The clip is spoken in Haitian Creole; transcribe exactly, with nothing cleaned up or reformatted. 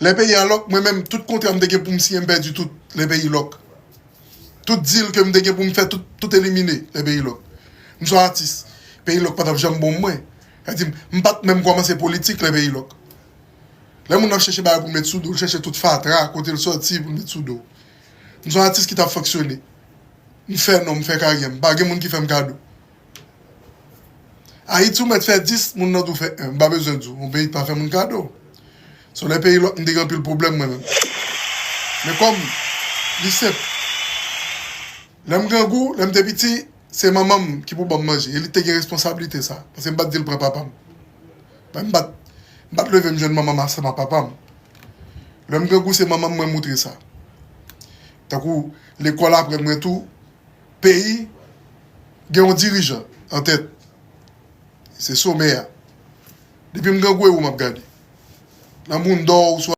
Lè peyi a lòk, mwen menm, tout kontra m te gen pou m siyen, m pèdi tout. Lè peyi lòk. Tout dil ke m te gen pou m fè, tout, tout elimine. Lè peyi lòk. M se yon atis. Peyi lòk pa t ap janm bon mwen. Sa di, m pa t menm kòmanse politik lè peyi lòk. Lè moun ap chèche bagay pou l met sou do, l chèche tout fatra, kote l sòti pou l met sou do. M se yon atis ki t ap fonksyone. M fè non, m fè karyè m. Pa gen moun ki fè m kado. Ayiti, ou mèt fè dis, moun nan tou fè en. M pa bezwen di w, yon peyi pa fè moun kado. So, lè peyi lòk, m te gen anpil pwoblèm mwen menm. Men kòm, li senp. Lè m grangou, lè m te piti, se manman m ki pou ban m manje. E li te gen responsablite sa. Paske m pa t di l pran papa m. Men m pa t, m pa t leve m jwenn manman m ansanm ak papa m. Lè m grangou, se manman m mwen moutre sa. Tankou lekòl aprann mwen tou, peyi gen yon dirijan an tèt. Se somè a. Depi m grangou, e ou m ap gade. Nan moun dò ou sou